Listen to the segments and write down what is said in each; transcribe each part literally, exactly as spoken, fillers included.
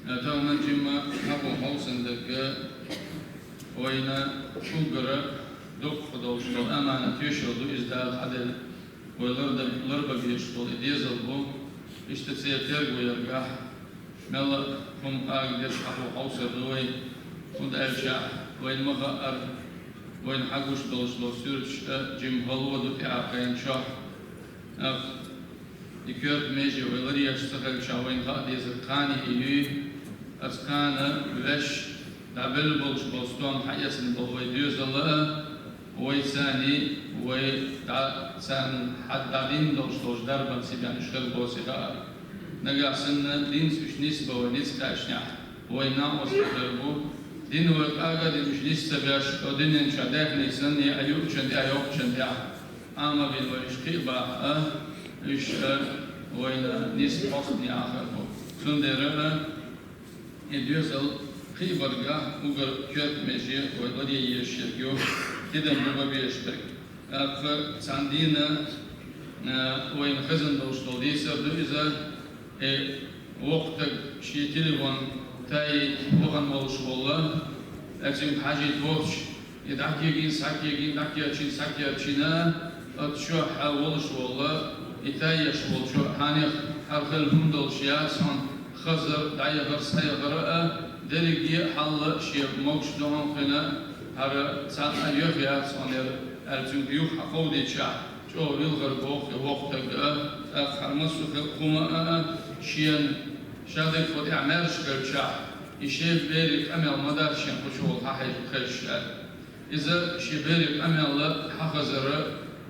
Тахана жимма хьакъо хьовсандарг вайна уггар дукха долаш дола аманат йиш йолаш да, из Дала хьаделла. Вай ларда-, ларбе безаш бола и дезал ба, иштта церан терго яргахьа, мел хӀума къагадеш хьакъо хьовсар ду вай, хӀунда аьлча вайна ма хаьара, вайна хьагуш долаш дола суьрташ а жимма хало да тӀехьа кхайначохь. Ах, и коьрта меже вай ларъеш ца хилча, вайна хаа дезар кхане а юй, аца кхана ваьш дӀабелла болаш бола стом хьаэцна бола вай доьзал а, вай царний, вай дӀа-, царна хьа-, дӀадина долаш долча дарбанца бен уж хир боаций хаьара. Нагахь санна динца уж нийсбе вай низ кхаьчача, вай накъост хир бу. Дин вай къагадина уж нийс ца беш, о динен чу даьхни санна, я юучан тӀа, йоккхачун тӀа Ӏамавина вай уж кхиабахьа а, уж а вайна нийса хьокхане а хир бу. Цундела а, и доьзал кхиабаргахьа уггар коьрта меже вай ларъе езаш ерг я, тидам бу бе безаш берг. ТӀаккха цхьан дийнахьа, а, вайна хезна долаш дола дийцар да из, э, воккха стаг ший телефон тайта вахана волаш вола, э, цунга хьажийта воацаш, и дӀакегийна, схьакегийна, дӀакечйийна, схьакечйийна, оцу чохь волаш вола, и тайеш волчо, хьанех хӀара хила хӀума долаш яц хьуна, хазар, дӀаяхар, схьаяхар а, дерриге а хьал шен могуш ду хьуна кхин, хӀара цхьанна а юха яц хьуна ер, аьлла цунга юха хьакховдийча, чӀогӀа вилхар боху и воккха стаг а, тӀаккха хӀара массо а хӀума а, шена ша дерг кху тӀехь маьрша хилча, и шен берийн къамел ма дац шен кху чу волу хьахьежа хезаш аьлла. Иза шен берийн къамел хьахазар,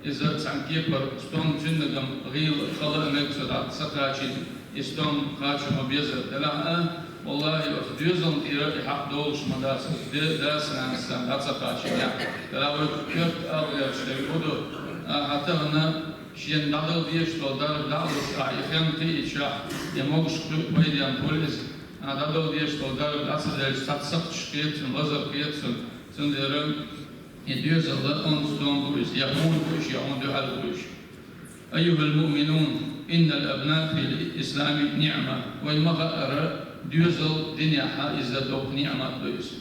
иза цхьана кепара стом цуьннагахь гӀийла хала а мега цо дӀа ца кхачийна, и стом кхачо ма безар делахь а, валлахӀи, оцу доьзална тӀера и хьакъ долуш ма дац, оцу де-, дас-нанас санна дӀа ца кхачийнехь. Делахь вай коьрта ала гӀерташ дерг хӀун ду? Ахьа тахана шена дӀадала дезаш долу дарба дӀа а луш, ахьа и хенна кхиийча, и могуш кхуьу пайденна хуьлу иза. Ахьа дӀадала дезаш долу дарба дӀа ца делча, цхьацца сакхташ кхета цунна, лазар кхета цунна. Цундела и доьзал онда стом бу иза, я хьуна бу уьш, я хьуна дуьхьал бу уьш. أيها المؤمنون، إن الأبناء في الإسلام نعمة. Вай ма хаьара, доьзал динехь иза доккха ниӀмат ду иза.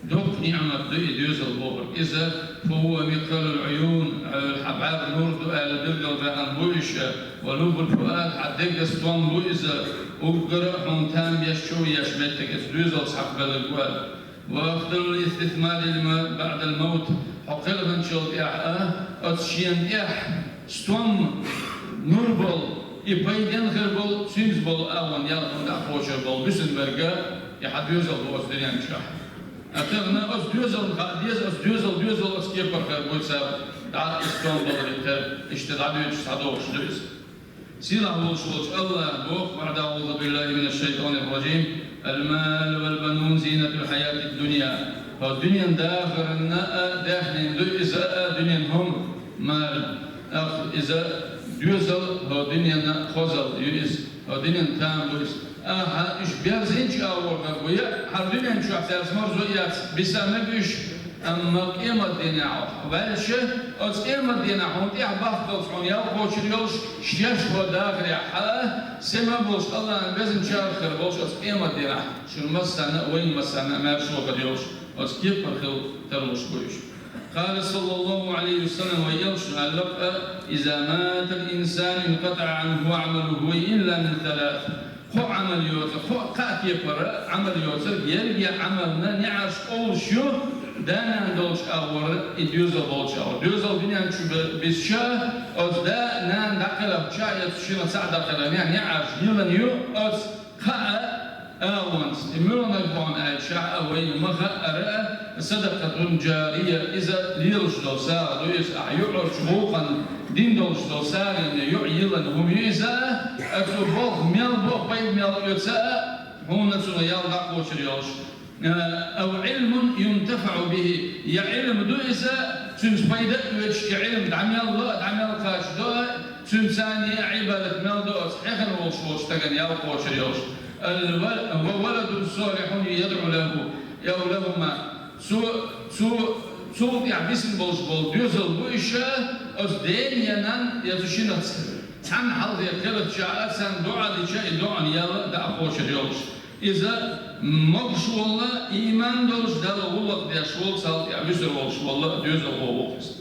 Доккха ниӀмат ду и доьзал бохург. Иза فهو مقيل العيون, хьан бӀаьрг нур ду аьлла билгалбаьхна бу уьш, ولب الفؤاد, хьан деган стом бу иза, уггар а хьуна там еш, чу еш меттиг иза доьзалца хьакхабелларг ву аьлла. وأفضل الاستثمار لما بعد الموت. Хьо кхелхинчул тӀаьхьа а, оцу шена тӀехь стом нур болу, и пайденна хир болу, цуьнца болу агӀон ял хӀунда кхочур болу буьсун берг а, и хьан доьзал бу оцу дуьнен чохь. А тахана оцу доьзална хаа деза, оцу доьзал, доьзал оцу кепара хир буй цара, дӀа и стом баларий тера, иштта дӀадуьйцуш схьадогӀуш ду иза. Сийлахь волуш волчу АллахӀа боху, بعد أعوذ بالله من الشيطان الرجيم: المال والبنون زينة الحياة الدنيا. ХӀо дуьненан дахарна а даьхнина ду иза а, дуьненан хӀума, мал. Ах, иза доьзал, хӀо дуьненан хозалла ю иза, хӀо дуьненан там бу иза. Ахьа уьш берзийначу агӀор хир бу, я хӀара дуьнен чохь цаьрца марзо а эцна, биса мега уьш, амма къематдийнахь ваьлча, оцу къематдийнахь хьуна тӀехь бахкалц хьуна ял кхочур йолуш, шаьш хӀо дахарехь а, сема болуш АллахӀан безначарах хир болуш оцу къематдийнахь, шуна массарна а, вайна массарна а маьрша хир йолуш, оцу кепара хила тарлуш бу уьш. قال صلى الله عليه وسلم, вай элчано аьлла-кх: إذا مات الإنسان انقطع عنه عمله إلا من ثلاث. Кхо Ӏамал йоцург, кхо, кхаа кепара Ӏамал йоцург, ерриге Ӏамална неӀарш къовлуш ю, да-нана долчу агӀор, и доьзал болчу агӀор. Доьзал дуьнен чу бе-, бисча, оцу да-нана дӀакхелхча, я цу шинна цхьаъ дӀакхелхинехь, неӀарш йиллина ю оцу кхаа агӀонца. И муьлханиг бу аьлча а, вайна ма хаьара, صدقة جارية, иза лелаш долу сагӀа ду иза, ахьа юкъарчу гӀуллакхана дина долуш долу сагӀина юкъа йиллина хӀума ю иза, а цо болх мел бо, пайда мел оьцу а, хьуна цунах ял дӀакхочур йолуш. أو علم ينتفع به, я Ӏилма ду иза, цуьнца пайда а оьцуш, и Ӏилма дӀа мел ло а, дӀа мел кхачадо а, цуьнца а Ӏибадат мел до а, оцу хьехна волуш волчу стагана ял кхочур йолуш. الو-, وولد صالح يدعو له أو لهما. Цо, цо, цул тӀаьхьа бисина болуш болу доьзал бу уьш, оцу дена я нанна, я цу шиннах цхьанна хьалхе кхелхча а, царна доӀа дича, и доӀана ял а дӀакхочур йолуш. Иза могуш волла, иман долуш, Далла гӀуллакх деш волу, цул тӀаьхьа вуьсур волуш волла доьзалхо ву иза.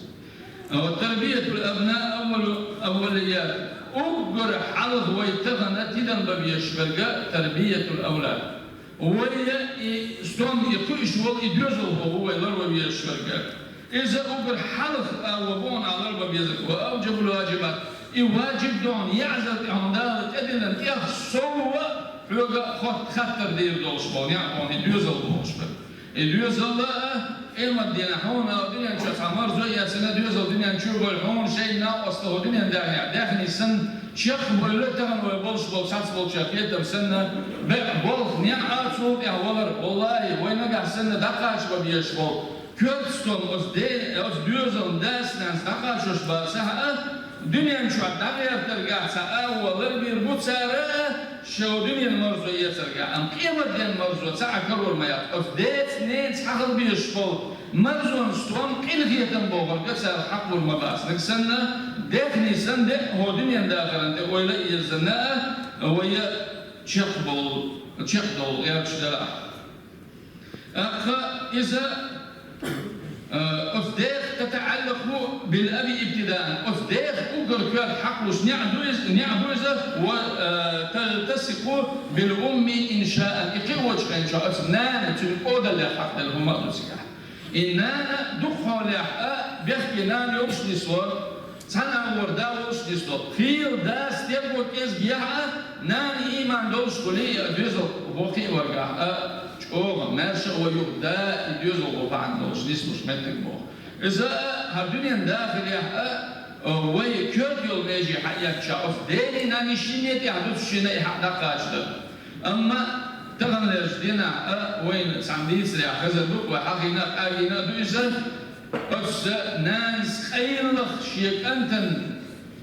Ва тарбиятул абна аввалу аввалият. Уггар хьалха вай тахана тидам бан безаш верг тарбиятул авлад. Вай и стом, и кхуьуш волу и доьзалхо ву вай ларбан безаш верг. Иза уггар хьалха а ва боху ахь ларбан безарг, ва авджабул ваджибат. И ваджиб ду хьуна, яъзал тӀе хьуна Дала тӀедиллина тӀех сов а хьоьга хатта хаттар дийр долуш болу некъ боху и доьзал бохуш бара. И доьзал а, къемат дийнахь хьуна дуьнен чохь цхьа марзо а эцна, доьзал дуьнен чу а бойла, хьуна шайн накъостал хӀу дуьнен дахнехь, даьхни санна, чекхбойла тахана вай болуш болу цхьацца болчара кхетам санна, бекъ болх некъ а, цул тӀаьхьа валар, валлахӀи, вай нагахь санна дӀакхача бан безаш болу коьрта стом оцу де-, оцу доьзална дас-нанас дӀакхачош бацахь а, дуьнен чохь дӀагӀертаргахь цхьа агӀо ларбийр бу цара а, шайн дуьненан марзо эцаргахь, амма къематден марзо цхьа а карор ма яц. Оцу деца-ненаца хьахила безаш болу марзонан стом къинхетам бохург цара хьакхор ма бац. Нагахь санна, даьхни санна де а хӀу дуьнен дахаран тӀе ойла а еззана а, вай чекхболу, чекхдолу гӀерташ делахь. ТӀаккха иза, э, оцу дех татаӀаллакъу бил аби ибтидаан. Оцу дех уггар коьрта хьакхалуш некъ ду иза, некъ бу иза, ва, э, талтасикъу бил умми иншаан. И кхиочу хенчохь оцу нана цуьнан кӀодаллех хьакхаделла хӀума а ду цигахь. И нана дукха хьолехь а, бехке нана йолуш нисло, цхьана агӀор да волуш нисло. Хийла да стеган кӀезиг яхь а, нана ийман долуш хуьлий а, доьзал вокхий а варгахь а, чӀогӀа маьрша а вай юкъа да и доьзалхо бахьана долуш нислуш меттиг боху. Иза а хӀара дуьнен дахарехь а, вай коьрта йолу меже хьаэцча, оцу дени нанни шинне тӀехь дуцуш шина и хьаъ дӀакхачадар. Амма таханлерчу дийнахь а вайна цхьана дийцарехь хезар ду, вай хьахийна а, къагийна а ду иза, оцу нанас къайлаха шен кӀантана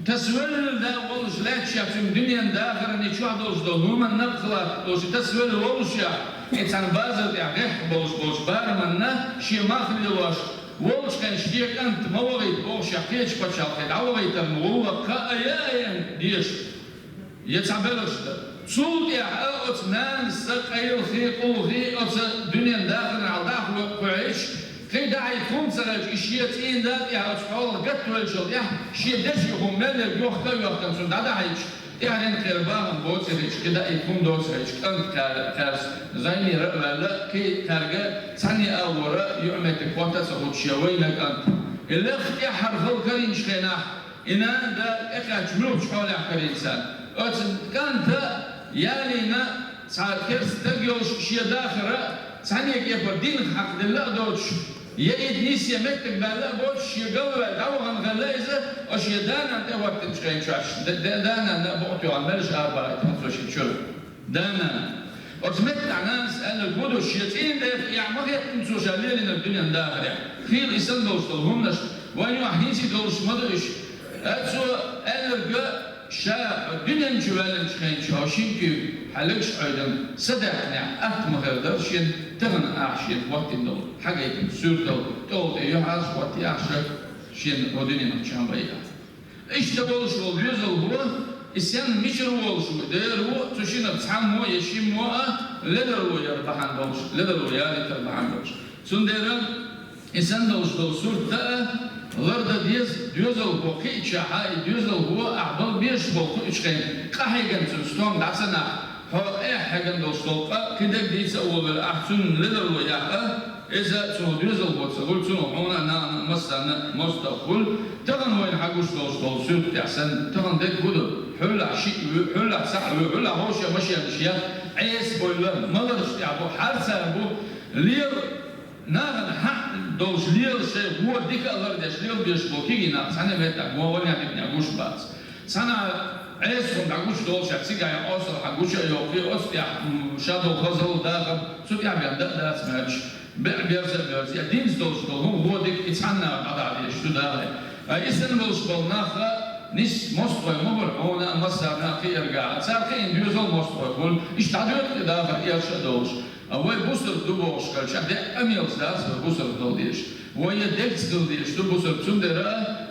тасавелла да волуш лаьтташехь, цуьнан дуьненан дахаран и чохь долуш долу хӀуманна а хилаф долуш, и тасавелла волушехь, и цхьана базар тӀехь гӀеххьа болуш болчу бараманна шен мах лелош, волчу хенахь шен кӀант ма вахийта бохушехь, кхечу пачхьалкхе дӀавахийтаран гӀуллакх а яа а ян дезаш. Я цхьа белхаш дан. Цул тӀаьхьа а оцу нанас а къайлахий, къулхий, оцу дуьненан дахаран хьал дӀа а кхоьхьуьйтуш, кхин дӀахьийта хӀума ца хилча, и шен цӀийнан да тӀехь оцу хьолах гатвеллачул тӀаьхьа, шен деши хӀума мел ерг йохка а йохкана, цунна дӀа а дӀахьийча, тӀаьхьаренна кхеран бахам боций хилча, кхин даийта хӀума доций хилча, кӀант кхаьр-, кхаьрца зайнера а ваьлла, кхин кхаьрга цхьаьна а агӀора юьхь меттиг хӀотта а ца хуьлуш шен вайна кӀант. И лекха тӀаьххьара хала карийначу хенахь, и нана а да тӀекхаьчча муьлхачу хьолехь карийна царна? Оцу кӀанта ялийна цхьа керста стаг йолуш шен дахар а, цхьаьна кепара динах хьакхаделла а доцуш, я и нийса меттиг баьлла а боцуш, шен галваьлла дӀавахана хилла иза, оцу шен да-нана тӀехӀоттинчу хенахь, д-, д-, да-нана а букъ тоьхна меллаша арабахийтина цо шен чуьра. Да-нана. Оцу меттехь нанас аьлларг хӀун ду, шен цӀийнан дех эхь ма хеттина цо ша лелийнарг дуьненан дахарехь. Хийла и санна долуш долу хӀуманаш вайн юкъахь хӀинца а долуш ма ду уьш. Цо аьлларг ша дуьнен чу ваьллинчу хенахь хьо шина куьйга хьан легаш Ӏоьдина са даьккхинехь, атта ма хир дара шена тахана ахь шена хӀоттийна долу, хьагайтина суьрталла, тӀехула тӀе юьхьӀаьржа хӀоттий ахь ша шена хӀо дуьненах чам байахь. Иштта волуш волу доьзалхо, и сенна мичара волуш ву, дера ву, цу шиннах цхьаммо я шиммо а ледарло яр бахьана долуш, ледарло ялийтар бахьана долуш. Цундела и санна долуш долу сурт а лардан деза, доьзалхо кхиъчахьа, и доьзалхо ахь бала безаш болу кхуьучу хенахь, къахьегна цуьнан стом дӀа ца нахь, хьо эхь хьегна долуш долу къа кхидерг дийца а волавелла, ахь цунна ледарло яхь а, иза цунах доьзалхо ца хуьлу, цунах хьуна а, нахана а, массарна а мостагӀа хуьлу. Тахана вайна хьагуш долуш долу сурт тӀехь санна, тахана дерг хӀун ду? Хьуьллахь шиъ ву, хьуьллахь цхьаъ ву, хьуьллахь вовшех машенаш я, Ӏеса бойла, маларш тӀехь бу, хьарцар бу, лела, нахана хьаъ долуш лела, шайн хӀо дика а лардеш, лела безаш болу кегий нах цхьана а меттехь, могӀанехь диканехь гуш бац. Цхьана Ӏеса хӀума дӀагучу долушехь, цигахь я осал хьан гуча а йоккхий, оцу тӀехь, м, ша долу хазалла дахар, цу тӀехь бен дан а дац моьттуш, беа берза а боьрзу, я динца долуш долу хӀума хӀо дика и цхьанна а дӀадахьа дезаш ду дахар. Ткъа и санна болуш болу нах а нис мостагӀой ма бара хьуна а, массарна а кхиаргахь а, цара кхиъна доьзал мостагӀой хуьлу, иштта дӀадоьду и дахар, эша а долуш. А вай бусург ду бохуш хилча, декъа къамелаш дац вай бусург дала дезаш. Вай я дегца хила дезаш ду бусург, цундела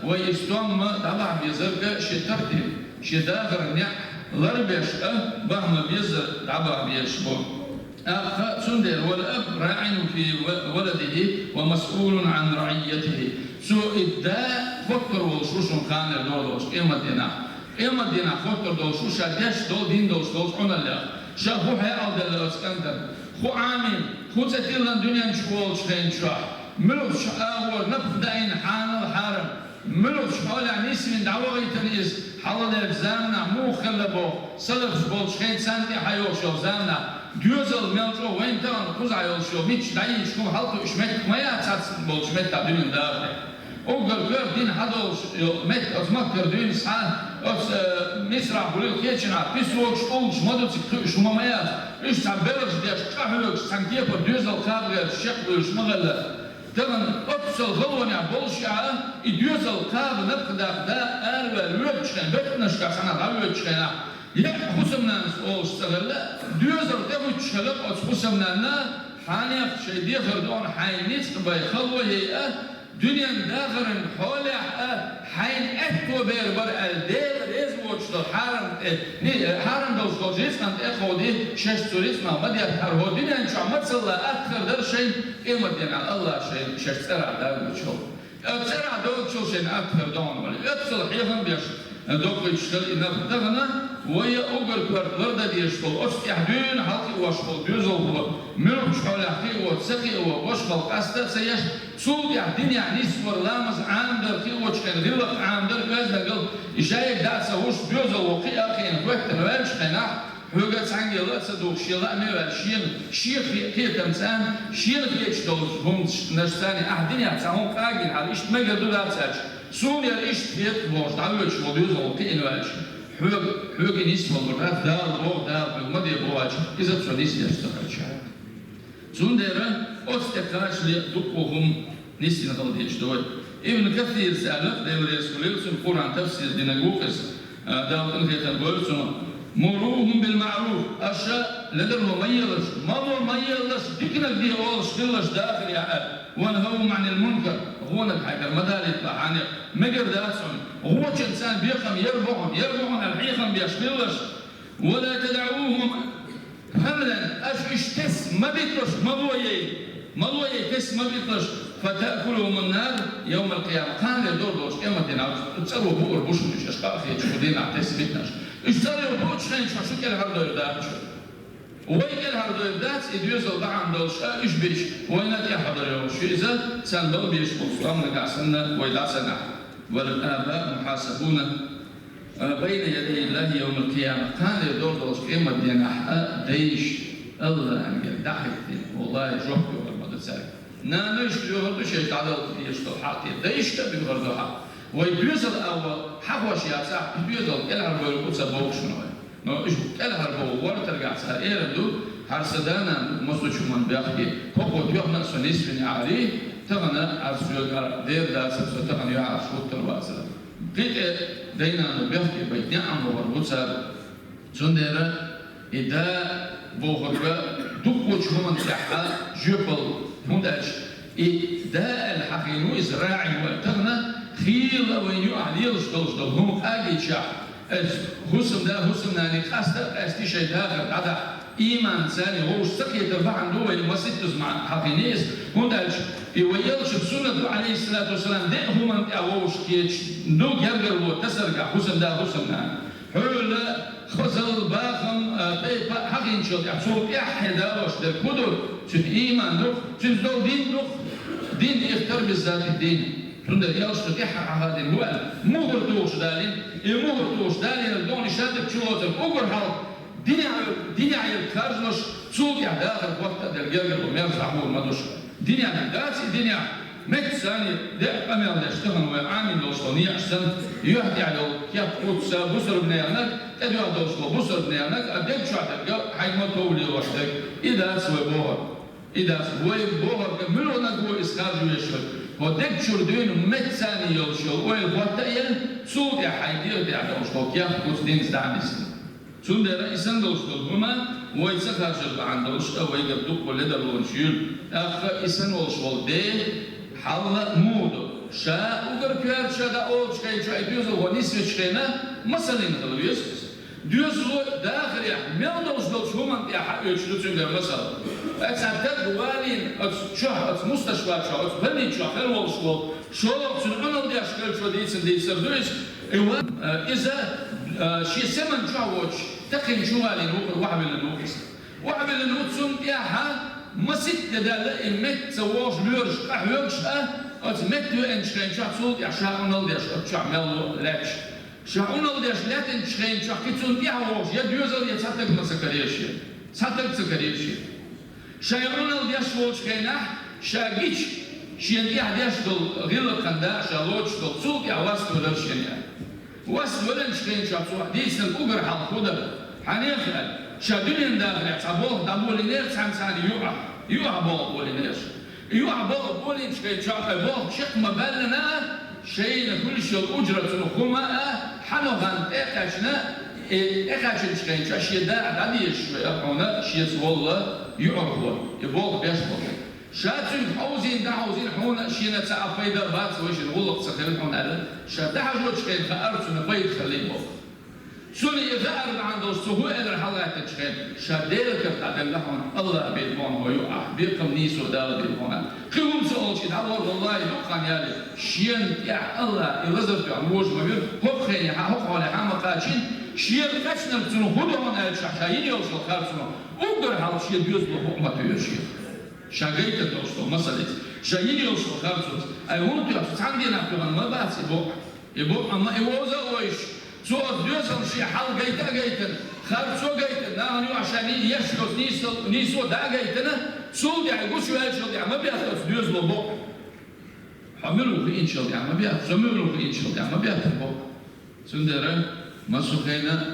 а вай и стом а дӀабахьа безарг а шен тартиб, шен дахаран некъ ларбеш а бахьа ма безза дӀабахьа безаш бу. ТӀаккха цундела: «والأب راع في ولده ومسؤول عن رعيته». Цо и да хоттур волуш ву шуна кханера догӀу долчу къематдийнахь. Къематдийнахь хоттур долуш ву ша деш долу, дина долуш долчу Ӏуналлех. Ша хӀун хьекъал делла оцу кӀантана? ХӀун Ӏамийна, хӀун цӀе тиллина дуьнен чу волучу хенчохь? Муьлхачу агӀор напха даийна хьанал хьарам? Муьлхачу хьолехь нисвина дӀавахийтина иза хьалхалерчу заманахь муха хилла боху, салафаш болчу хенахь царна тӀе хьайолуш йолу заманахь, доьзал мел чӀогӀа вайна тахана кхузахь йолуш йолу мичча дӀайийча хӀума хьалакхуьуш меттиг ма яц цхьацца болчу меттехь дуьненан дахаре. Уггар коьрта дина хьадолуш йолу метта оцу махкара дуьйна схьа, оцу, э, мисрахь гулил кхечанхьа, писочу тӀулгаш ма ду цига кхуьуш хӀума ма яц. Уьш цхьа белхаш деш, къахьоьгуш, цхьана кепара доьзал кхаба гӀерташ чекхдуьйлуш ма хилла. Тахана оццул халонехь болуш а, и доьзал кхаба напха даккха да араваьлла воьдучу хенахь, беттанашкахь цхьанхьа дӀавоьдучу хенахь, яа хӀусамнанас олуш ца хилла, доьзал тӀехӀуьттуш хилла оцу хӀусамнанна, хьанех шайн дехар догӀу хьайн ницкъ бай, хало яйа, дуьненан дахаран хьолехь а хьайна аьтто бер бара аьлла, Дела реза воцуш долу хьарам тӀе, ни-, хьарам долуш долчу рицкъан тӀе а кховди, шаьш цу рицкъанах ма деттахьара, хӀокху дуьнен чохь мацалла атта хир дара шайна, къематдийнахь АллахӀа шайна шаьш цӀерахь дагучул. Э, цӀерахь догӀучул шайна атта хир догӀу вара. Оццул хьехам беш, э, доккхуьйтуш хилла и напха тахана, вай а уггар коьрта лардан дезаш болу, оцу тӀехь дуьйна хьалакхиош болу доьзалхо, муьлхачу хьолехь кхио, ца кхио, башхалла къаста а ца еш, цул тӀехь динехь нисвар, ламаз Ӏамадар, кхиочу хенахь гӀиллакх Ӏамадар, оьздангалла, и шайга дӀа а ца хууш, доьзалхо кхиа а кхиъна хӀоьттина ваьллачу хенахь, хьоьга цхьаьнгге ла а ца духуш, шен лааме а ваьлла, шена, шен хе-, кхетамца, шена хеташ долчу хӀуманашца ахь динехь цхьа хӀума къагийна хьара, иштта мегар ду дац аьлча, суна яра иштта хета бохуш, дӀавоьдуш волу доьзалхо кхиъна ваьлча, хьоьга, хьоьга нисвалур дац, Дала боху, Дала хьоьга ма де боху аьлча, иза цо нисдеш ца хилча. Цундела оцу тӀе кхачале дуккха хӀума нисйина хила дезаш ду вай. Ибн Касирас аьлла, Дела реза хуьлийла цунна, Къуръан тафсир динарг ву иза, а, Дала къинхетам бойла цунах: «مروا بالمعروف», аша ледарло ма елаш, мало ма елаш, диканиг де олуш хилалаш дахарехь а, «وانهوا عن المنكر», гӀонаг хьайгара ма далийта хьанех, мегар дац хьуна, гӀочун царна бекхам яр бу хьуна, яр бу хьуна аьлла хьехам беш хилалаш. «ولا تدعوهم هملا», аша уьш тесна ма биталаш, мало яй, мало яй тесна ма биталаш, «فتأكلهم النار يوم القيامة», кхана догӀу долчу къематдийнахь цӀаро буур бу шуна уьш, аша къа а хеташ, хӀокху дийнахь тесна битинарш. Уьш цӀаро буучу хенахь шу кӀелхьардойр дац шу. Вай кӀелхьардойр дац, и доьзал бахьана долуш а, уьш беш, вайна тӀехь хьадар йолуш ю иза, царна бала беш болчу тӀом нагахь санна вай дӀа ца нахь. «والآباء محاسبون بين يدي الله يوم القيامة». Кхана догӀу долчу къематдийнахь а дайша АллахӀангара дӀахӀиттина, валлахӀи, жоп доьхур ма ду цаьрга. Нанойшка доьхур ду шайга дӀадала дезаш долу хьакъ, дайшка а доьхур ду хьакъ. Вай доьзал а вал хьахош яцахь, и доьзал кӀелхьарбойла бу ца бохуш вай. Но уьш кӀелхьарбовла гӀортаргахь цара эр ду: «ХӀара сан да-нана ду, массо а хӀуманна бехке, хӀокхо тоьхна а со нисвина аьлла, тахана хӀара соьга дера дацара, со тахана юьхьӀаьржа хӀуттур вацара». Кхин тӀе дай-нана бехке байта неӀ ма вара бу цара. Цундела и да бохург дуккхачу хӀуманна тӀехь а жоьпалла, хӀунда аьлча и да аьлла хьахийна ву иза, рагӀи ву аьлла. Тахана хийла вайна юкъахь лелаш долуш долу хӀума къагийчахь, иза хӀусамда, хӀусамнана къаста а къаьсти шайн дахар дӀадахьа, ийманца царна вовшашца кхетар бахьана ду вай, маситтаза ма хьахийна иза, хӀунда аьлча и вай элчан суннат ду, Ӏалайхиссалату вассалам, деа хӀуманна тӀехь вовшашка кхеташ ду гергарло тасаргахь хӀусамда, хӀусамнана. Хьоьлу хазалла, бахам, а, тайпа а хьахийначул тӀехь, цул тӀаьхьа хье далош дерг хӀун ду? Цуьнан ийман ду-кх, цуьнца долу дин ду-кх. Дин ихтар бизза дин. Цундела элчано тӀаьхьа хьахадийна ву аьлла, мухӀар тухуш далийна, и мухӀар тухуш далийнарг догӀу шадерг чулоцург уггар хьалха динехь, динехь ерг харжалаш, цул тӀаьхьа дахар хӀотта а делла гергарло мерза дӀахьур ма ду ша. Динехь дац и, динехь меттаца санна деа къамел деш тахана вай Ӏамийна долуш долу некъаш санна, юьхь тӀехь йолу кеп-куц, бусурбанех наг, тӀедоьгӀна долуш долу бусурбанех наг, а дег чохь дерг хьайна ма товлалош дерг, и дац вай бохург. И дац вай бохург, муьлха наг ву иза харжа вешарг. ХӀокху дег чуьра дуьйна меттаца санна йолуш йолу ойла хӀотта а елла, цул тӀаьхьа хьайн дегӀа тӀехь долуш долу кеп-куц динца дӀа а нисдина. Цундела и санна долуш долу хӀума вай ца харжар бахьана долуш а вайгара дуккха ледарлонаш юьйлу. ТӀаккха и санна волуш волу ден хьал а муха ду? Ша уггар коьрта ша дӀаолучу хенахь, и доьзалхо нисвечу хенахь, масална хила веза иза. Доьзало дахарехь мел долуш долчу хӀуманна тӀехь а оьцуш ду цуьнгара масал. Ткъа цхьа стаг валийна оцу чохь, оцу мусташфа чохь, оцу больница чохь хир волуш волу, шолгӀа цуьнан Ӏуналла деш хилчо дийцина дийцар ду иза. И ва-, э, иза, э, шен семан чохь воцуш, такхина чу валийна ву, охьавиллина ву иза. Охьавиллина ву, цунна тӀехь масийтта де даьлла и метта ца вогӀуш лоьраш къахьоьгуш а, оцу метта веанчу хен чохь цул тӀехь ша Ӏуналла деш оцу чохь мел ло лаьтташ. Ша Ӏуналла деш лаьттинчу хен чохь кхин цунна тӀаьхьа вогӀуш я доьзал, я цхьа стаг ма ца карийра шен. Цхьа стаг ца карийра шен. Ша Ӏуналла деш волчу хенахь, ша гича, шена тӀехь деш долу гӀиллакхан да а ша лоцуш долу, цул тӀаьхьа васт велира шена аьлла. Васт веланчу хен чохь цо дийцинарг уггар хьалха хӀун дара? Хьан нехан аьлла, ша дуьненан дахарехь цхьа болх дӀаболийнера цхьаьна царна юкъахь, юкъахь болх болийнера ша. Юкъахь болх болийначу хен чохь, ай болх чекх ма баьллина а, шайна хуьлуш йолу уджра цунах хӀума а, хьан хан тӀе а кхаьчна, и тӀекхаьчначу хен чохь шен да а дӀадезаш веара хьуна шеца волла юьхьархо, и болх беш болу. Ша цуьнга хьовзийна, дӀахьовзийна хьуна а, шена цхьа а пайда а бац, вайшинна гӀуллакх ца хилла хьуна аьлла, ша дӀахьажочу хенахь хаьара цунна пайда хилла болу. Цунна и хаьар бахьана долуш цо хӀун элира хьалагӀаьттинчу хенахь? Ша Делан кара дӀаделла хьуна, АллахӀ бен бохьана хьо юкъахь, бекхам нийсо Дала бен бохьана. Кхин хӀума ца олуш и дӀаволла, валлахӀи, дукха хан яле, шена тӀехь АллахӀ и лазар тоьхна вожа ма вира, хӀокху хенахь, хӀокху хьолехь ма кхачийна, шена кхаьчнарг цунах хӀун ду хьуна аьлча, ша йина йолуш йолу харцо, уггар хьалха шен доьзало хӀума ма тоьшу шена. Ша гайтина долуш долу масал иза. Ша йина йолуш йолу харцо. Ай хӀунда тоьхча, цхьана дийнахь тоьхна ма бац и букъ. И бу, амма и вовза а вайша, цо оцу доьзална шен хьал гайта а гайтина, харцо а гайтина, нахана юкъахь ша ни-, еш йоцу нийсо, нийсо а дӀа а гайтина, цул тӀаьхьа гучуваьллачул тӀаьхьа ма бетта оцу доьзало букъ. Хьо мила ву хиъначул тӀаьхьа ма бетта, со мила ву хиъначул тӀаьхьа ма бетта букъ. Цундела массо а хенахь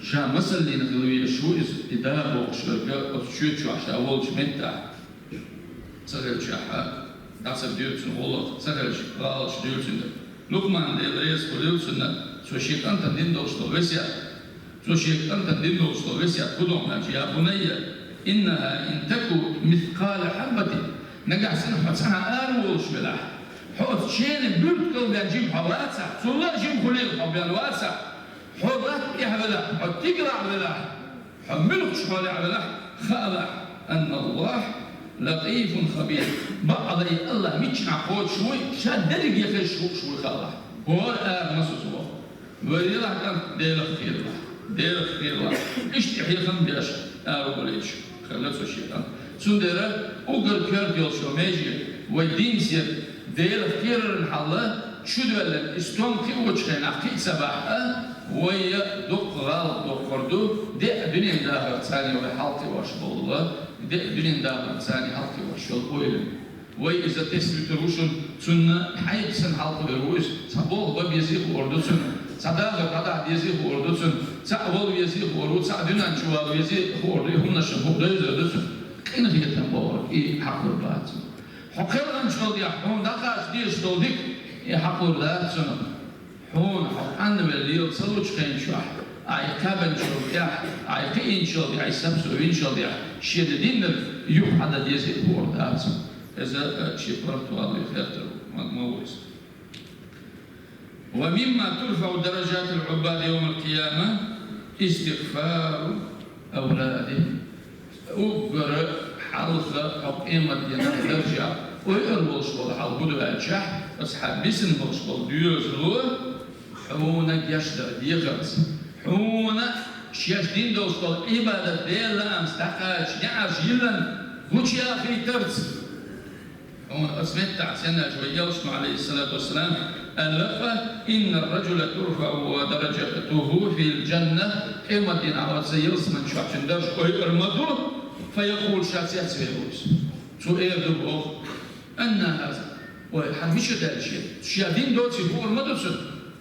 ша масаллина хила везаш ву иза, и да бохуш верг оцу чоь чохь ша волчу меттехь. Ца хилчахь, дӀа ца доьду цунна гӀуллакх, ца хилча, гӀалаташ дуьйцу цуьнга. Лукъман, Дела реза хуьлийла цунна, цо шен кӀантана дина долуш долу весет. Цо шен кӀантана дина долуш долу весет хӀун ду аьлча: «Я бунайя, иннаха ин таку мискъала хьаббатин». Нагахь санна хьо цхьана ара волуш велахь, хьо оцу ченан буьртигал бен жима хьо вацахь, цул а жима хуьлийла хьо бен вацахь, хьо латта тӀехь велахь, хьо тигалахь велахь, хьо муьлххачу хьолехь велахь, хаалахь: «Анна Аллахь латифун хабир». Бакъалла и АллахӀ миччанхьа кхочуш вуй, ша дерриге хезаш ву, вуй хаалахь. ХӀора ара масаза ву. Вай лелахь кӀант, Делах кхералахь, Делах кхералахь. Иштта хьехам беш, ара валийча, хилла цо шен кӀант. Цундела уггар коьрта йолчу меже вай динца Делах кхераран хьалла, чудоьллина и стом кхиочу хенахь кхин а ца бахь а, вай дуккха гӀалат доккхур ду, деа дуьненан дахарца вай хьалакхиош болу, деа дуьненан дахарца хьалакхиош йолу ойланаш. Вай иза тесна вуьтур ву шуна, цунна хьайба санна хьалакхуьур ву иза. Цхьа болх бан безий хуур ду цунна, цхьа дахар дӀадахьа дезий хуур ду цунна, цхьаъ вала везий хуур ву, цхьаъ дуьнен чу вала везий хуур ду, и хӀуманаш хӀуъа девзар ду цунна. Къинхетам бохург и хьакхалур бац цунах. Хьо кхелханчул тӀехь хьуна дӀакхача дезаш долу дика и хьакхалур дац цунах. Хьуна хьо къанвелла лела ца лучу хен чохь, ахь кхаьбначул тӀехь, ахь кхиъначул тӀехь, и сапсо винчул тӀехь, шена диннарг юха хьадан дезий хуур дац. Иза, э, шен паргӀатвалале хеттар ма, ма ву иза. «Ва мимма турфаъу даражатул Ӏуббади явмал къияма истигъфару авладихим». Уггар хьалха хьо къематдийнахь даржехь ойур волуш волу хьал хӀун ду аьлчахь, аса хьан бисина болуш болу доьзало хьуна гечдар дехарца, хьуна шаьш дина долуш долу Ӏибадат, Делан лаамца дӀакхача неӀарш йиллина гучуяхийтарца. Хьуна оцу меттехь сенначу вай элчано, алейхиссалату вассалам, аьлла-кх: «Инна ар-раджула турфаъу даражатуху фил джанна». Къематдийнахь оцу ялсаман чохь цуьнан дарж ойур ма ду, фаякъулу, ша цецвер ву иза. Цо эр ду боху: «Анна хаза?» Ой, хьан мичара даьлла шен? Ша дина доций хуур ма ду цунна.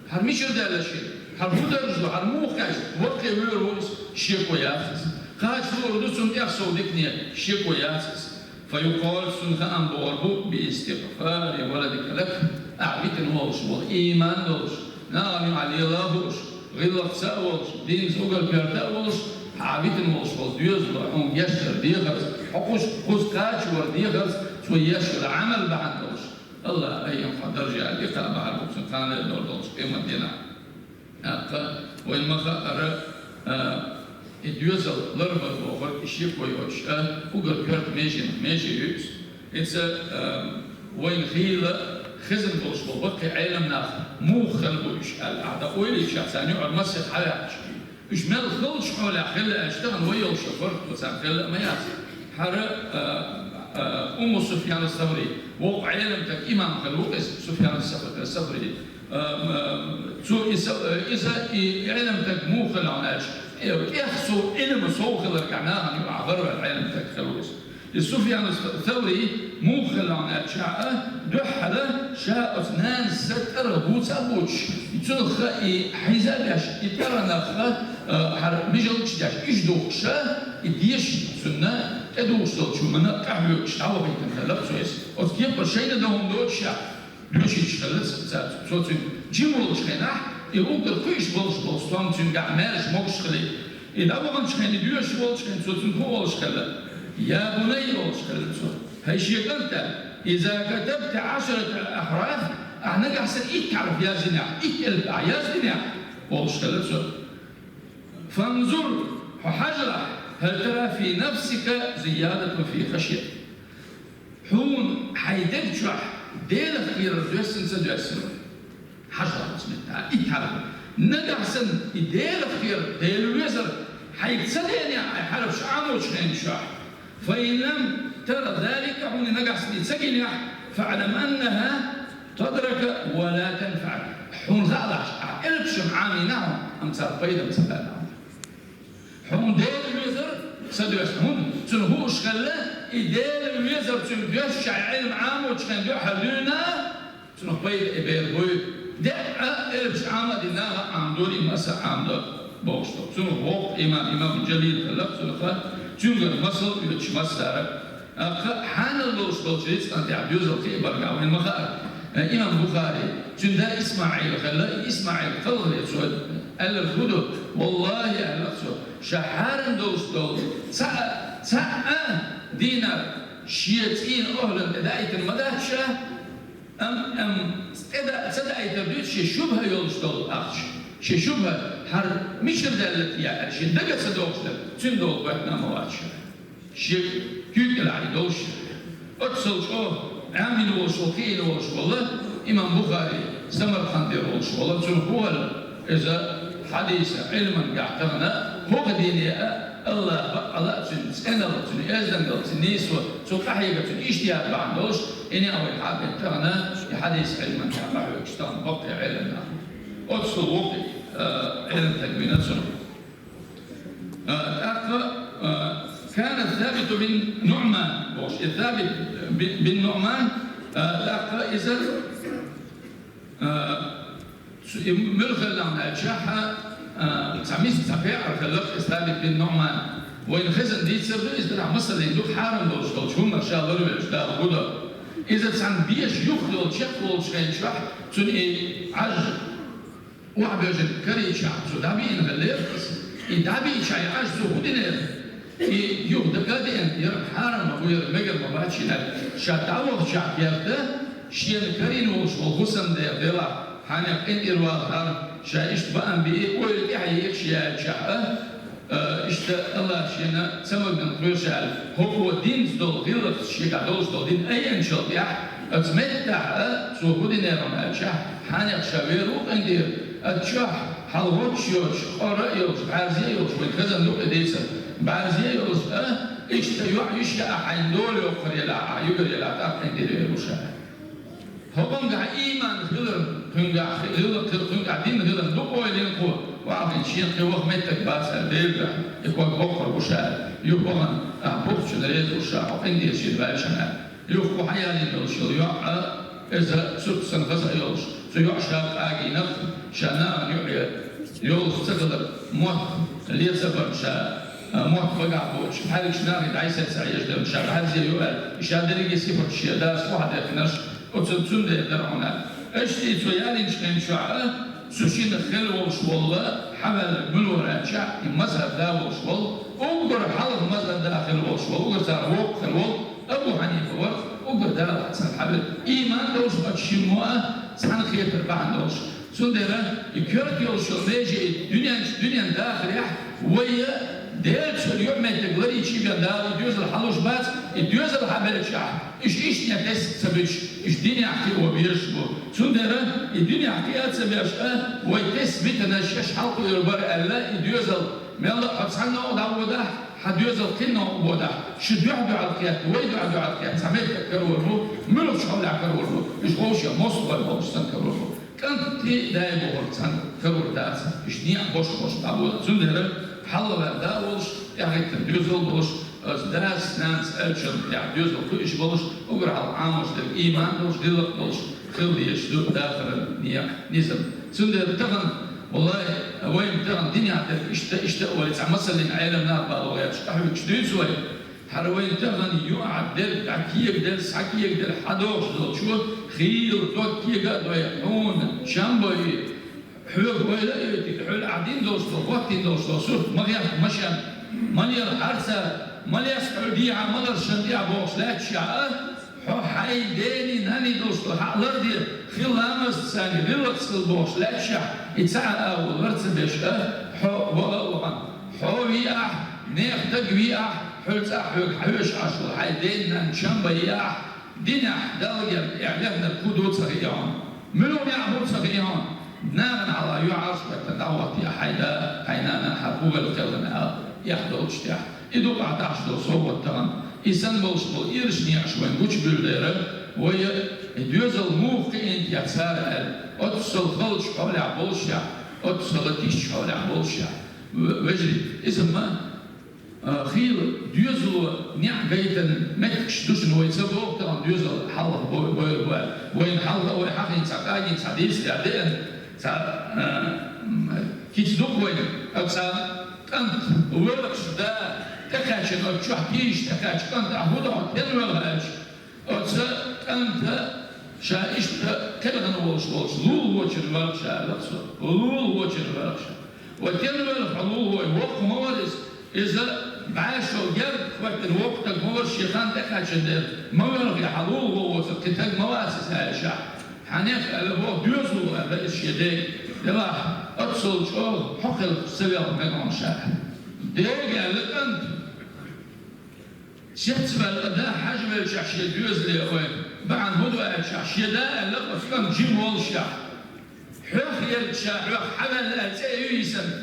ХӀара мичара даьлла шен? ХӀара хӀун дарж ду? ХӀара муха кхаьчна? Воккхе вер ву иза, шеко яц иза. Кхача луур ду цунна тӀех сов дикане, шеко яц иза. Фа юкъалу, цунна хаам бохур бу: «Би истигъфари валадика лак». Ахь витина волуш волу, ийман долуш, нахана юкъахь лела а хууш, гӀиллакх ца а волуш, динца уггар коьрта а волуш, ахь витина волуш волу доьзало хьуна гечдар дехарца, хьо кхуза, кхуза кхачавар дехарца, цо еш йолу Ӏамал бахьана долуш. АллахӀа айхьа хьо даржехь дика а бахьар бу цунна кхана лердор долчу къематдийнахь. ТӀаккха Вайна ма хаъара, а, и доьзал ларбар бохург, и шеко йоцуш, а, уггар коьрта меженах меже ю иза. Иза, а, вайна хийла хезна болуш болу баккхий Ӏеламнах муха хилла бу уьш аьлла, ахьа дӀа ойла йича, царна юкъара массех хьаваьккхича. Уьш мел хиллачу хьолехь хилла аьлча, тахана вай йолуш йолу фарх царна хилла а ма яц. ХӀара, а, а, Умму Суфьян ас-Саври, вокху Ӏеламстаг имам хилла ву иза, Суфьян ас-Саври. Ам, ам, цо и са-, э, иза и Ӏеламстаг муха хилла аьлча, э, тӀех сов Ӏилма сов хиларгахь нахана юкъахь гӀараваьлла Ӏеламстаг хилла ву иза. И Суфьян ас-Саври муха хилла аьлча, а, дуьххьала ша оцу нанас са тӀара буца а буцуш, цунах и хьийза а беш, и тӀаранах, а, хӀара мижалгаш а деш, уьш духкуш, и деша цунна тӀедугӀуш долчу хӀуманна къахьоьгуш дӀавахийтина хилла цо иза. Оцу кепара шайна дан хӀума доцуш, доьшуьйтуш хилла ца-, ца-, цо цуьнга. Жима волчу хенахь, и уггар кхуьуш болуш болу стом цуьнгахь маьрша могуш хилла. И дӀаваханчу хенахь, и доьшуш волчу хенахь, цо цуьнга хӀун олуш хилла? Я бунайя олуш хилла цо. ХӀай шен кӀант, иза катабта Ӏашарата ахьраф, ахьа нагахь санна итт хьарф яздинехь, итт элп ахьа яздинехь, олуш хилла цо. Фанзур, хьо хьажалахь, хӀал тара фи нафсика зиядатан фи хашйатик. Хьуна хьайн даг чохь Делах кхерар доьссина ца доьссина. Хьажа оцу меттехь, и тхьарху. Нагахь санна и Делах кхерар, Дела везар хьайга ца деанехь, хьайн хьарфаш Ӏамочу хенахь чохь. Фа ин лам тара залика, хьуна нагахь санна и ца гинехь, фаӀлам аннаха тадрака ва ла танфаӀак. Хьуна хаалахь, ахьа элпаш Ӏамийна хьуна, амма цара пайда ца баьлла хьуна. Хьуна Дела везар ца доьссина, хӀунда цунна хууш хилла, и Дела везар цуьнга доьссича, Ӏилма Ӏамочу хенахь дуьххьал дуьйна, цунах пайда и бер буй. ДеӀа элпаш Ӏама а дина, наха Ӏамадора, и маса Ӏамадо бохуш ду. Цунах воккха имам, имам Джалил хилла, цунах цуьнгара масал оьцуш массара. ТӀаккха хьанал долуш долчу рицкъан тӀехь доьзал кхиабаргахь вайн ма хаара. Э, имам Бухари, цуьнан да ИсмаӀил хилла, ИсмаӀил кхалхале цо аьлларг хӀун ду? Валлахи, аьлла цо, ша хьарам долуш долу цхьа а, цхьа а динар шен цӀийнан охӀлан тӀе даийтина ма дац ша, ам, ам, тӀе да-, ца даийтар дуьйцу шен шубхьа йолуш долу ахча. Шен шубхьа, хӀара мичара даьлла те аьлла, шен дага ца догӀуш дара, цуьнан долу гойтина а ма вац ша. Шен куьйга кӀелахь и долуш. Оццул чӀогӀа Ӏамийна волуш волу, кхиийна волуш волу имам Бухари, Самаркхандера волуш волу, цунах ву хӀара иза хьадиса Ӏилман гахь тахана, хӀокху дине а, Аллах бакъала а цуьнан цӀеналла, цуьнан эздангал, цуьнан нийсо, цо къахьега цуьнан иштта яра бахьана долуш, и неӀ вай хьабен тахана, и хьадиса Ӏилман гахь къахьоьгуш тахана баккхий Ӏилман нах. Оццул воккхий, а, Ӏилман стаг вина цунах. А, тӀаккха, а, кана Сабит бин Нуъман, бохуш, и Сабит бин, бин Нуъман, а, тӀаккха иза, а, цу-, и муьлхха хилла аьлча, а, цхьа мис-, цхьа пеӀар хилла и Сабит бин Нуъман. Вайна хезна дийцар ду, иза дара масаллин ду хьарам долуш долчу хӀуманах ша ларвелча Дала хӀун до. Иза цхьана беша юха йолу чекх волчу хенчохь, цуьнан и Ӏаж охьабевлла карийчахь цо дӀабийна хилла иза. И дӀабийчахь и Ӏаж цо хӀун динера? И юха дага а деана, яра хьарам ма бу, яра мегар ма бац шена аьлла. Ша дӀавахчахь керта, шена карийна волуш волу хӀусамда делахь, хьанех къинтӀера валахьара, ша иштта баам бии, ойла тӀаьхьа йиъча яьлчахь а, Э, иштта Аллах шена ца магнан кхоьруш аьлла, хӀокхо динца долу гӀиллакх шегахь долуш долу дин айинчул тӀаьхьа, оцу меттехь а цо хӀун динера аьлча, хьанех ша вер ву къинтӀера, оцу чохь хьал гӀоттуш йоцуш, къора а йолуш, бӀаьрзе а йолуш, вайн хезна ду и дийцар, бӀаьрзе а йолуш, а, иштта йоӀ йиш яа хьайна дола йоккхур елахь, ахьа югар елахь, тӀаккха къинтӀера вер ву ша. ХӀокхунгахь ийман хилар, кхуьнгахь хи-, хилар, кхуьнгахь дин хилар ду къойлина кхо, вахийна шена кхин ваха меттиг бац аьлла, Делгахь и ког боккхур бу ша аьлла. Юха вахана, ахь бухчун реза ву ша, хьо къинтӀера шена ваьлча аьлла. Юха кху хьаялийна йолуш йолу йоӀ а, иза сурт санна хаза а йолуш, цу йоӀ ша къагийнарх, ша нахана юкъе йолуш ца хилар, мотт ле ца барна ша, а, мотт багахь боцуш, хьаьргаш нахе дӀасецахьеш дерг ша бӀаьрзе ю аьлла, и ша дерриге сифаташ шен дас охьадехнарш, оцу цундела дара хьуна аьлла. Иштта цо ялийначу хенчохь а, цу шинна хилла волуш волла, хьаваьлла муьлвара аьлча, и мазхӀаб да волуш волла, уггар хьалха мазхӀаб да хилла волуш волла, уггар цара воккха хилла волла, Абу Хьанифа вара, уггар далахь царна хьавира. Ийман долуш оцу шиммо а цхьаьна хетар бахьана долуш. Цундела и коьрта йолуш йолу меже и дуьнен, дуьнен дахарехь вай Делаца йолу юкъаметтиг ларийча а бен Дала и доьзал хьалуш бац, и доьзал хьабелчахь, уьш иштта тесна ца буьтуш, уьш динехь кхио безаш бу. Цундела и динехь кхиа ца беш а, вай тесна битина шаьш хьалакхуьур бара аьлла, и доьзал мелла а хьо цхьанна а дӀаводахь, хьан доьзал кхинна а бодахь, шу дуьхь-дуьхьал кхетта, вай дуьхь-дуьхьал кхетта, цхьа меттиг карор бу, муьлхачу хьолехь карор бу, уьш вовшех мостагӀий болуш санна карор бу. КӀанти дай бохург цхьаьна карор дац, уьш некъ бошхош дӀабоьду. Цундела хьалхаваьлла да а волуш, тӀехӀиттина доьзал а долуш, аса дас-нанас аьллачунна тӀехь доьзал кхуьуш болуш, уггар хьалха Ӏамош дерг ийман долуш, гӀиллакх долуш хила дезаш ду дахаран некъ, низам. Цундела тахана, валлахӀи, вайна тахана динехь дерг иштта, иштта а вай цхьа масаллин Ӏелам нах бала гӀерташ къахьуьйтуш дуьйцу вай. ХӀара вайн тахана юкъахь дерг, дӀа кегадерг, схьа кегадерг хьадогӀуш долчо, хийла дог кега а дой, хьуна чам бойи, хьоьга ойла а оьтий, хьуьлла ахь дина долуш долу, хӀоттийна долуш долу сурт ма гӀехка машен, ма лела хьарцар, ма леца хьуьлла дехьа маларшан тӀехь бохуш лаьтташехь а, хьо хьайн дений, нанний долуш долу хьаъ ларде, хила ламазца царна гӀиллакхца хила бохуш лаьтташехь, и цхьа а агӀо лар ца беш а, хьо ваха а вахана, хьо виахь, нехан даг виахь, хьуьлла цӀахь хьоьга хьоьжуш Ӏаш волу хьайн дений, нанний чам бан еахь, динехь Далла герга эхь лехнарг хӀун ду ца хиъ хьуна? Муьлха некъ бу ца хиъ хьуна? Нахана хьалха юьхьӀаьржа хӀоьттина дӀахӀоттаехь хьайн да, хьайн нана хьан хӀун велла кхелхина аьлла, эхь долчу тӀехь. И ду къахьтахьаш долу совгӀат тахана. И санна болуш болу ирачу некъаш вайн гучубуьйлу дера, вай и доьзал муха кхиъна техьа цара аьлла, оццул халачу хьолехь болушехь, оццул тисачу хьолехь болушехь. В-, вежарий, иза ма, а, хийла доьзало некъ гайтина меттигаш ду шуна, вай ца боху тахана доьзал хьалха бой-, бойла бу аьлла. Вайна хьалха а вай хьахийна цхьа къагийна цхьа дийцаре деана, цхьа, а, м, кица ду-кх вайна, а, цхьа кӀант воьлхуш да, тӀекхаьчна оцу чохь тийжаш тӀекхаьчна кӀант, ахь хӀун до хьо, тен воьлху аьлча, оцу кӀанта ша иштта кхелхина волуш волчу лулахочуьра воьлху ша аьлла-кх цо. Лулахочуьра воьлху ша. Вай тен воьлху хьо лулахо, воккха ма вара иза. Иза бӀе шо герга хӀоьттина воккха стаг ма вара, шен хан тӀекхаьчна дела. Ма воьлху хьан лулахо воцург, кхин стаг ма вац иза аьлла ша. Хьан нех аьлла боху доьзало аьлла иза шен дега. Делахь, оццул чӀогӀа хьо кхелхаш ца велха мегаш ша. Дега аьлла кӀанта. Сецваьлла а да хьажа велчахь шен доьзале, вай бахьана хӀун ду аьлчахь, шен да аьлла оцу кӀанта жима волушехь. Хьох ерг ша хьох хьаваьлла аьлла цӀе а ю йисана.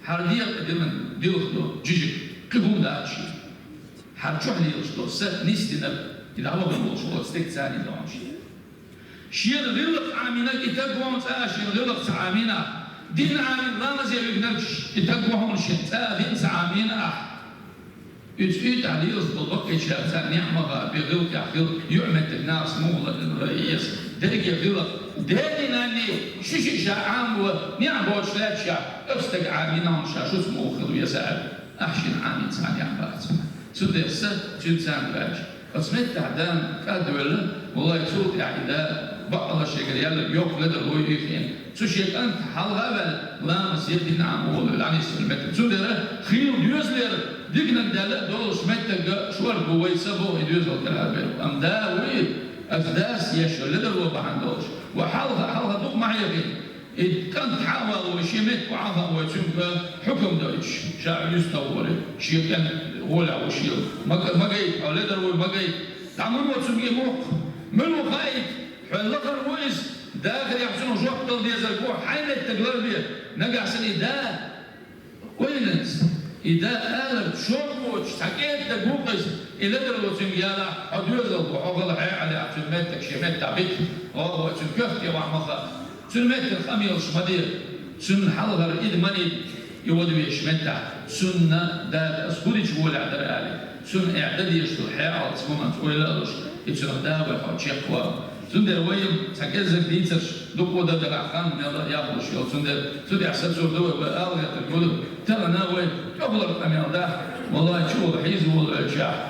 ХӀара декъа дилан дилха до, жижиг, кхин хӀума дац шен. ХӀара чохь лелаш долу са нисдинарг, и дӀавахана волуш волу стеган царний догӀмаш. Шена гӀиллакх Ӏамийнарг и стаг вахана цкъа а шена гӀиллакх ца Ӏамийнахь, дин Ӏамийна ламазе вигнарг и стаг вахана шена цкъа а дин ца Ӏамийна ахь. Уьцу уьйтӀахь лелаш долу баккхийчара царна некъ ма хаьа, бен гӀиллакхехь хила, юкъаметтиг нахаца муха ла-, ла-, еза. Дерриге гӀиллакх, дений-нанний ши-ши ша Ӏамаво, некъ боцуш лаьтташехь, оцу стага Ӏамийна хьуна ша шуца муха хила веза аьлла. Ахь шена Ӏамийна цхьа некъ бац. Цундела са цуьнан царна ваьлча, оцу меттехь дана кӀадвелла, валлай, цул тӀаьхьа и да баккъала шегара яьлла, йоккха ледар вуй и хиъна. Цу шен кӀанта хьалха а ваьлла, ламаз я дин Ӏамаво, ланийсвелла меттиг. Цундела хийла доьзалера диканиг даьлла а долуш меттиг шорта бу, вай ца боху и доьзал тӀехьа бер. Амма да вуй, аса дас еш йолу ледарло бахьана долуш. Ва хьалха, хьалха дукха ма хьехийна. И кӀант хьа а вала вай, шен меттиг охьа а хаьа вай, цуьнга хьукам дойтуш, ша юьстахволе, шен кӀен гӀолехь ву шен. Ма га-, ма гайта, хьо ледар вуй, ма гайта. ДӀа ма во цуьнга и мохк. Мила ву хаийта, хьоьга лахара ву иза, дахарехь цунах жоп дала дезарг ву, хьайн меттиг ларбе, нагахь санна и да. Ойланца, и да алар чом воцуш, цхьа кӀеда стаг ву-кх иза, и ледарло цуьнга ялахь, хьо доьзал бу, хьо гӀала хьекъалехь, цуьнан меттиг шен меттахь бита, оха вай цуьнан коьрте вахь ма хаьа. Цуьнан меттан къамелаш ма де, цуьнан хьалхара ида ма нида, и вада везачу меттахь. Цунна Дала аса хӀун дича волехь дара аьлла, цунна эхь дан дезаш долу хьекъалца хӀуманца ойла а луш, и цунах да вай хьо чекхвала. Цундела вай цхьа кӀеззиг дийцарш дукха дан дагахь хан мел яхлуш йолу. Цундела цу тӀехь сацор ду вай, вай ала гӀертарг хӀун ду? Тахана вай тӀехулара къамел дахь, валлай, чу волу хьийза волу аьлчахь,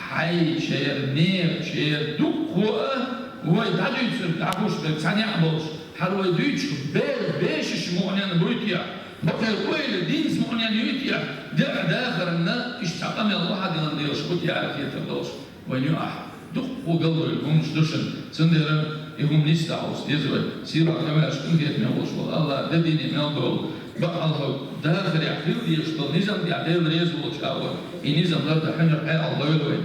хьайчера, нехачера дуккха а вай дӀадуьйцург дӀахуш берг цхьа некъ болуш, хӀара вай дуьйцуш бер бешаш мукъаненна буй те, бакъера ойла динца мукъаненна юй те, декъа дахаранна иштта цхьа къамел охьадиллина лелаш бу те аьлла хетар долуш. Вайн юкъахь дуккха галвевлла хӀуманаш ду шуна. Цундела И хӀума нийса дӀахьовса деза вай. Сийлахь, къинхетаме волаш вола АллахӀ, де дийне мел долу бакъалла дахарехь хила дезаш долу низам тӀехь Дела реза волчу агӀор и низам лардан хьуьнар къаьлла дойла вай.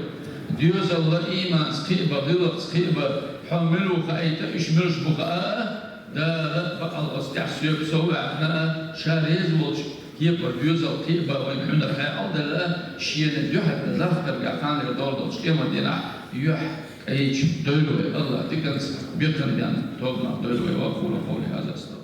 Доьзалла, ийманца кхиа бан, гӀиллакхца кхиа бан, хьо мила ву хаийта, уьш милаш бу хаа а, Дала бакъалла оцу тӀехь соьга сов ваьккхина а, ша реза волчу кепара доьзал кхиа бан вайна хьуьнар къаьлла делла а, шена дуьхьал лахтаргахь кханера догӀу долчу къематдийнахь юьхь кӀайчу дойла вай. АллахӀ диканца бекхам бен тоба нах дойла вай. وأقول قولي هذا أستغفر